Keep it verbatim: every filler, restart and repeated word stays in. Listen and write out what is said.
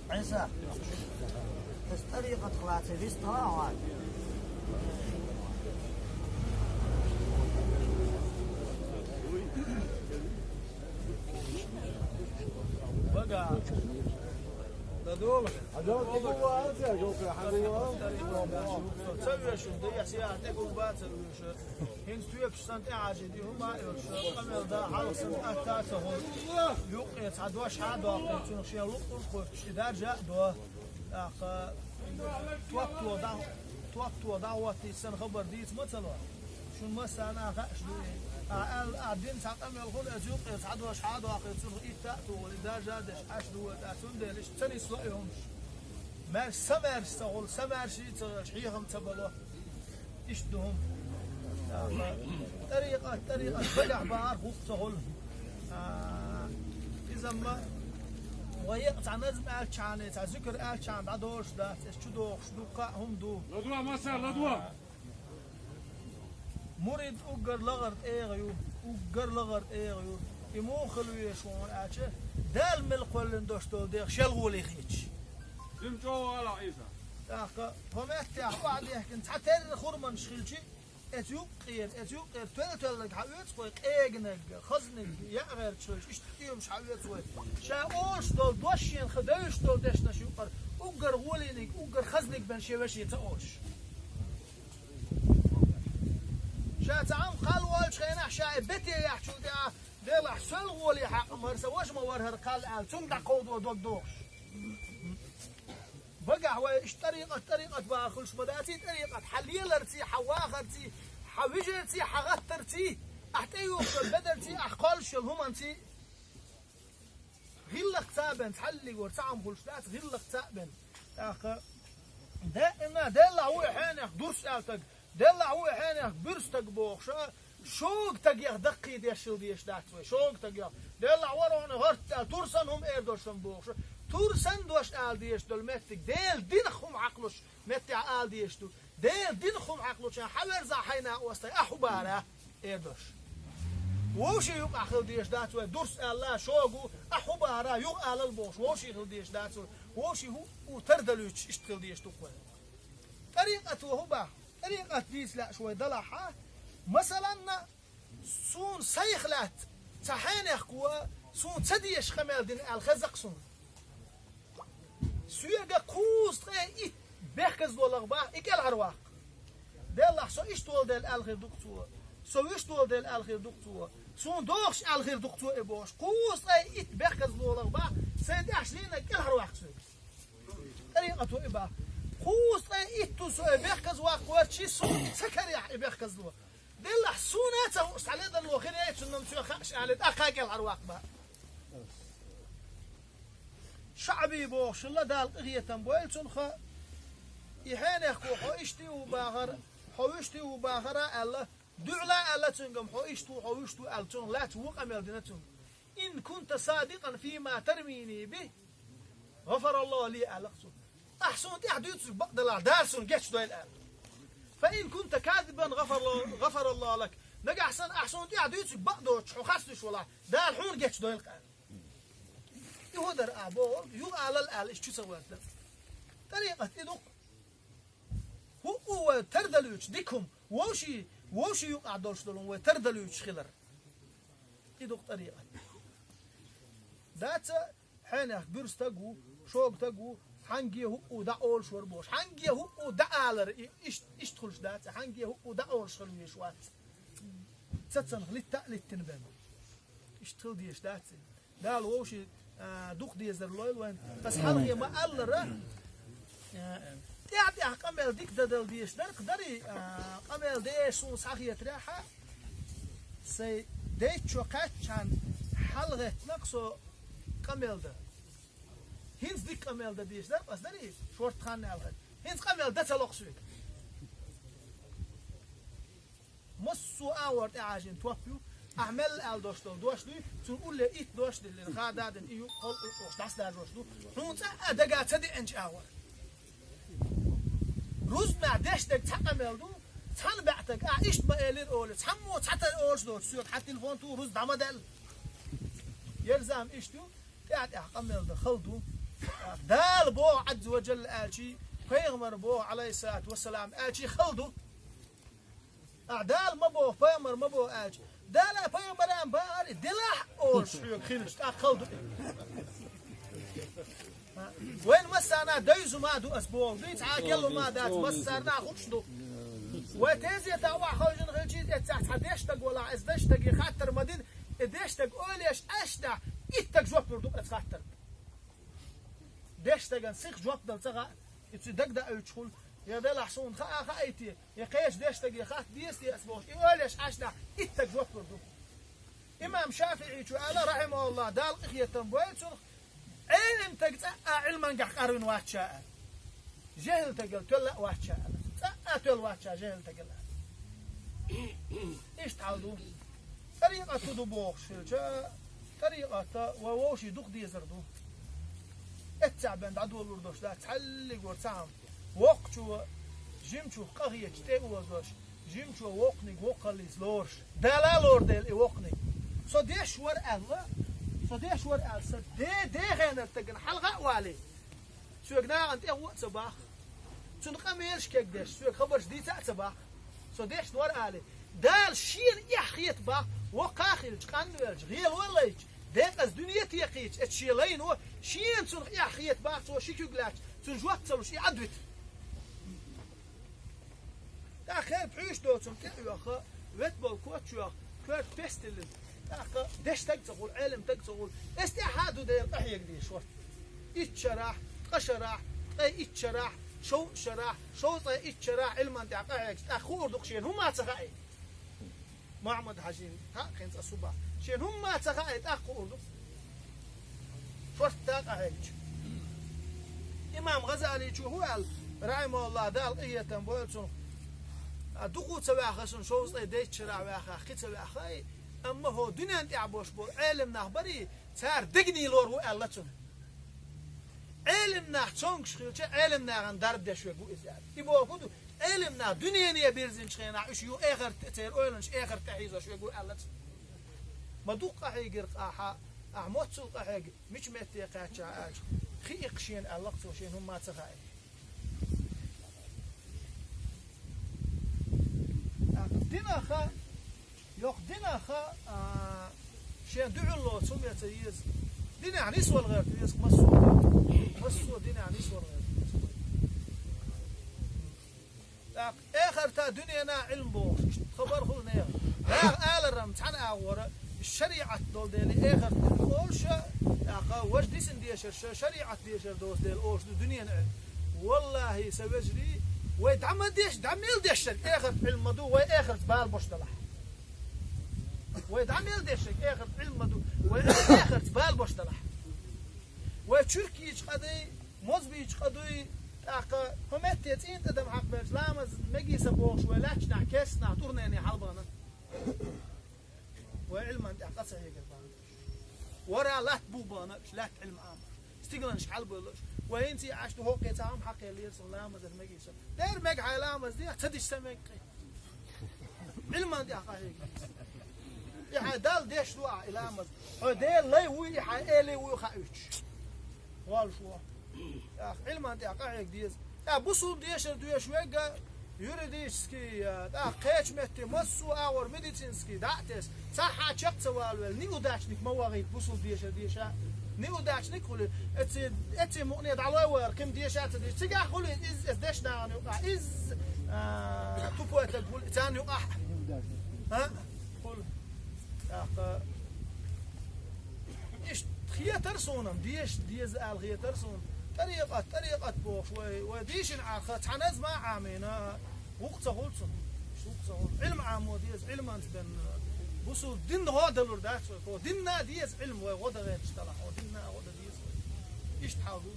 Ӏийса, ас тӀарикъат хилаца вистхьа а хьан. Бага. Дадола. Ца вешун, да яхь сиа тӀе гулба ца вешун. ХӀинца тоьпаш санна тӀехьажийта хӀума а йолуш, къамел дан хьалха санна атта а ца хӀора. Юккъе цхьа дош хьа а доккхий, цунах шен лукъ а кхоьттуш, и даржа а до. ТӀаккха топ тоха дӀа-, топ тоха дӀахӀоттийта санна хабар дийца ма ца ло. Шун массарна а хууш ду и. Ахьа аьлла, ахьа дина цхьа къамел хуьлу, аса юккъе цхьа дош хьа а доккхий, цунах итт а тухур, и даржа а деш, Ӏаш ду вай тӀе, цундела иштта ца нисло и хӀумаш. Маьрша, са маьрша ца хуьлу, са маьрша ца хилча, хьехам ца бало. Иштта ду хӀума. ТӀарикъат, тӀарикъат багахь бахьара хӀух ца хуьлу. А, иза-м вай екъа цхьа назма аьлчхьана, цхьа зикр аьлчхьана дӀадолуш дац, аса чу дохуш ду, кхаа хӀума ду. ЛадугӀа, масса, ладугӀа! Мурид уггар лахара тӀегӀа ю, уггар лахара тӀегӀа ю. И муха хила веза хьуна аьлча, Дала мел кхоьллина долуш долу дегӀ шел гӀоле хеташ. Цуьнан чӀогӀа ала Ӏийса. ТӀаккха хӀокху меттехь охьадехкина цхьа терра хурманаш хилчи, эца юккъера, эца юккъера тоьл-тоьллаг хьаоьцу вай, къеганаг, хазнаг, яа гӀерташ хилча, иштта тӀемаш хьаоьцу вай. Ша олуш долу дош шена хьан девзаш долу дешнаш юккъара, уггар гӀолийниг, уггар хазниг бен шен вешин ца олуш. Ша цхьа Ӏам кхалволчу хенахь, ша и бете яхьчул тӀаьхьа, Делахь, сол гӀоле хьакъ мара, сан ваша ма вара хӀара кхалла аьлла, цунна дӀакховдо дог дохуш. Багахь вай иштта тӀарикъат, тӀарикъат бахуш ма даций, тӀарикъат хьан леларций, хьан вахарций, хьан вижарций, хьан гӀаттарций, ахь тӀеюхуш йолу бедарций, ахь кхоллуш йолу хӀуманций. ГӀиллакх ца бен, цхьаллиг вара, цхьа Ӏам хуьлуш дац, гӀиллакх ца бен. ТӀаккха, даима, Деллахь ву и хьенех дурс аьлла стаг, Деллахь ву и хьенех буьрса стаг бохуш, шога стагех даккхийдеш хила дезаш дац вай, шога стагех. Деллахь вара хьуна гӀорта аьлла, тур санна хӀума эр долуш сан бохуш. Тур санна дош ала дезаш долу меттиг, Делан динах хӀума хьакхалуш меттехь ала дезаш ду. Делан динах хӀума хьакхалучарна хьан верзахь хьайна остий, ахь хӀун бахара, эр долуш. Вовшийн юкъахь хила дезаш дац вай, дурс аьлла, шога ву, ахь хӀун бахара, юха алал бохуш, вовшийн хила дезаш дац вай. Вовшийн хӀу, хӀу тардалуьйтуш иштта хила дезаш ду-кх вай. ТӀарикъато хӀун баха? ТӀарикъат дийца лаьаш вай далахь, масаланна, суна сайх лаьцна цхьа хьенехко суна ца дезаш къамел дина аьлла хеза-кх суна. Соьга кхузткъе итт бехказло лаха баха, и кӀелхьарваккха. Деллахь, со иштта волу дела аьлла хир ду-кх цо, со вуьшта волу дела аьлла хир ду-кх цо, суна дохуш аьлла хир ду-кх цо и бохуш, кхузткъе итт бехказло лаха баха, сайн тӀехь жийнарг кӀелхьарваккха соьга. ТӀарикъато и баха. Кхузткъе итту со и бехказваккха варчий, суна ца карехь и бехказло. Деллахь, суна а ца хууш цхьа ледарло хир яй цунна-м соьга хууш аьлла, тӀаккха кӀелхьарваккха баха. ШаӀби бохуш хилла, Дала къинхетам бойла цунах, и хьенехко хьо иштта а ву бахара, хьо вуьшта а ву бахара аьлла, дуьхьал а аьлла цуьнга-м, хьо иштта ву, хьо вуьшта ву аьлла, цунах лаьцна ву къамел дина цуьнга. Ин кунта садикъан фима тармини бихӀи, гӀафараллахӀу ли аьлла-кх цо. Ахь суна тӀехь дуьйцург бакъ далахь, Дала суна гечдойла аьлла. Фа ин кунта казибан гӀафаралла-, гӀафараллахӀу лак. Нагахь санна ахь суна тӀехь дуьйцург бакъ доцуш, хьо харц дуьйцуш валахь, Дала хьуна гечдойла-кх аьлла. И хӀун дара ахь бохург, юха алал аьлла, иштта чу ца гӀоьртина. ТӀарикъат и ду-кх. ХӀуъу вай тардалуьйтуш дика хӀума, вовшийн, вовшийн юкъахь долуш долу хӀума вай тардалуьйтуш хилар. И ду-кх тӀарикъат. Дац, хьенех буьрса стаг ву, шога стаг ву, хьанге хӀуъу дӀа олуш вара бохуш. Хьанге хӀуъу дӀа алар, и, ишт-, иштта хуьлуш дац, хьанге хӀуъу дӀа олуш хила везаш вац. Цацанах литта а литтина бен. Иштта хила дезаш дац. Дала вовшийн, а, дукха дезар лойла вайн. Ас хьалхе ма-аллара, а, тӀаьхь-тӀаьхьа къамел дика дан дала дезаш дара-кх, дарий, а, къамел дезаш суна схьахетарехь, сайн дайта чу кхаьччхьана хьалагӀеттина-кх со къамел дан. ХӀинца дика къамел дан дезаш дара-кх ас, дарий, шортта хан аьлла. ХӀинца къамел дан ца ло-кх соьга. Массо а агӀор тӀехьажийна топ ю, ахь мелла аьлла долуш долу дош дуй, цунна улле итт дош а диллина, хада а дина, и ю, кхол а ю, оха дӀасадаржош ду, хьуна цкъа а дага ца деанчу агӀор. Рузбанехь деш дерг цхьа къамел ду, цхьана баьӀтага, ахь иштта ма элира олий, цхьаммо цхьатарра олуш доцуш, соьга хьан телефон ту, рузба дӀа ма даьлла. Ерзам иштта ю, тӀаьхь-тӀаьхьа къамел дан хала ду, Дала боху Ӏазза ва жалла аьлчи, пайхамар боху, Ӏалайхиссалату вассалам, аьлчи хала ду. Ахь Дала ма боху, пайхамар ма боху аьлчи. Дала пайхамаран бахар и делахь олуш хьоьга хилча, тӀаккха хала ду и. Вайн массарна дайзу ма ду ас боху, дуьйцу хьан келла ма дац, массарна хууш ду. Вай тезета охьахевшина хилчи, эццахь цхьа дешнаг валахь, эс дешнаге хаттар ма дина, и дешнаг ойла еш Ӏаш дахь, иттаг жоп лур ду аса хаттар. Дешнаган сиха жоп дала ца хаьа, и цуьнан дагадоуьйтуш хуьлу, я делахь суна хаа хаийти, я кхечу дешнаге хатта деза те ас бохуш, и ойла еш Ӏаш дахь, иттаг жоп лур ду. Имам ШафиӀичо аьлла, рахьимахуллахӀ, Дала къинхетам бойла цунах, Ӏелим стаг цкъа а Ӏилманехь къарвина вац ша аьлла. ЖехӀил стагал тоьлла а вац ша аьлла. Цкъа а тоьлла вац ша жехӀил стагал аьлла. Иштта хьал ду. ТӀарикъат хӀун ду бохуш хилча, тӀарикъат вай вовшийн дукха дезар ду. Эццахь бен дӀадолалур долуш дац, цхьаллиг вара цхьа хӀума. Воккхачо жимачух къахеташ тӀе озош, жимачо воккханиг воккхаллица лоруш. Дала а лору дела и воккханиг. Со деш вара аьлла, со деш вара аьлла, сан де-, дехенара стагана хьалха а валий. Соьга нахана тӀе гӀо а ца баккха. Цунна къамелаш кегдеш, соьга хабарш дийца а ца баккха. Со дешна вара алий. Дала шена эхь хета баккха, воккха а хилча, къанвелча, гӀело а лайча, декъаза дуьне а текхийча, эцу шен лайно, шена цунах эхь хета баккха, цо ши куьг лаьцча, цунна жоп ца луш, и Ӏад вита. ТӀаккха хӀара пхьуьйш доцург тӀе а оьху, вет болу коч а йоьху, коьрта пес тиллина. ТӀаккха дешнаг ца хуьлу, Ӏелим стаг ца хуьлу. Эс тӀаьхьа а ду дела къахьега дезаш вара. Итт шарахь, ткъа шарахь, ткъе итт шарахь, шовзткъа шарахь, шовзткъе итт шарахь Ӏилман тӀехь къахьегча, тӀаккха хуур ду-кх шена хӀумма а ца хаий. Мухьаммад-Хьаьжин, хьа а кхин цкъа су бахь. Шена хӀумма а ца хаий, тӀаккха хуур ду-кх. Шортта къахьегча. Имам ГӀазаличо хӀун аьлла, рахьимахуллахӀ, Дала къинхетам бойла цунах, а, дукха ца ваьхна сан, шовзткъе дейтта шарахь ваьхна, кхин ца ваьхна, амма хӀокху дуьнен тӀехь болуш болу Ӏелим нах барий, цара дегнийн лор ву аьлла цунна. Ӏелим нах цомгуш хилча, Ӏелим нахана дарба деш верг ву иза аьлла. И бохург ду, Ӏелим нах дуьнене бирзинчу хенахь, уьш ю эхарт тӀе, церан ойланаш эхарт тӀе хьийзош верг ву аьлла цо. Ма дукха къахьийгира-кх ахьа, ахьа моццул къахьегна, мича метте кхаьчча аьлча, хи иккха шена аьлла-кх цо, шена хӀумма а ца хаий. Динаха, йоккха динаха, а, шен дуьхьал лоцу хӀума ян ца еза. Динехь нисвала гӀерта веза массо а, массо а динехь нисвала гӀерта веза. ТӀаккха эхарта дуьнена Ӏилма бохуш, иштта хабар хуьлу нехан. Наха аларан цхьана агӀора, шариӀат долу дела, эхарт Ӏилма олуш, тӀаккха важа дисина дешарш, шариӀат дешар доцу дела олуш ду дуьнена Ӏилма. ВаллахӀи, сан вежарий, вай дӀа ма деш, дӀа мел дешшарг эхарт Ӏилма ма ду, вай эхартца бала бош далахь. Вай дӀа мел дешшарг эхарт Ӏилма ма ду, вай эхартца бала бош далахь. Вай чуьрк йийча къа дуй, моза бийча къа дуй, тӀаккха хӀун метте цӀийнан тӀадам хьакхабелча ламаз мегий сан бохуш вай лаьттачу нах, кестта нах тӀурнене хьалабахана. Вай Ӏилман тӀехь къа ца хьегира бахана. Вара латта бу бахана, лаьтта Ӏилма Ӏамош. Стигланаш хьалабевллалаш. Вай хӀинца а Ӏаш ду хӀокхе цхьа хӀума хьакхеллера сан ламазах мегий сан. Дера мега хьайн ламаз дехьа, ца дича сан мега кхин. Ӏилман тӀехь къахьега. И хьайн Далла деш ду ахьа и ламаз. Хьо Делан лай вуй, и хьайн элий вуй хауьйтуш. Волуш ву. ТӀаккха Ӏилман тӀехь къахьега деза. ТӀаккха бусулба дешар доьшуш верг а, юридический, а, тӀаккха кхечу метте массо а агӀор медицинский дӀа а тесна, цхьа а чекх ца валавелла, неудачник ма вахийта бусулба дешар деша. Неудачник хуьлий, эци, эци мукъане дӀалой вара, кхин деша а ца деш. Цигахь хуьлий иза, эс дешна нахана юкъахь. Иза, а, тупой стаг хуьлий, царна юкъахь. А? Хуьлу. ТӀаккха иштта хетара суна, деша деза аьлла хетара суна. ТӀарикъат, тӀарикъат бохуш, вай, вай дийшина Ӏарха, цхьа назма а Ӏамийна, гӀуллакх ца хуьлу цунна. ГӀуллакх ца хуьлу. Ӏилма Ӏамо деза, Ӏилманца бен бусулба дин гӀо далур дац вай. Кхо динна деза Ӏилма вай, гӀо дан гӀерташ далахь, кхо динна гӀо дан деза вай. Иштта хьал ду.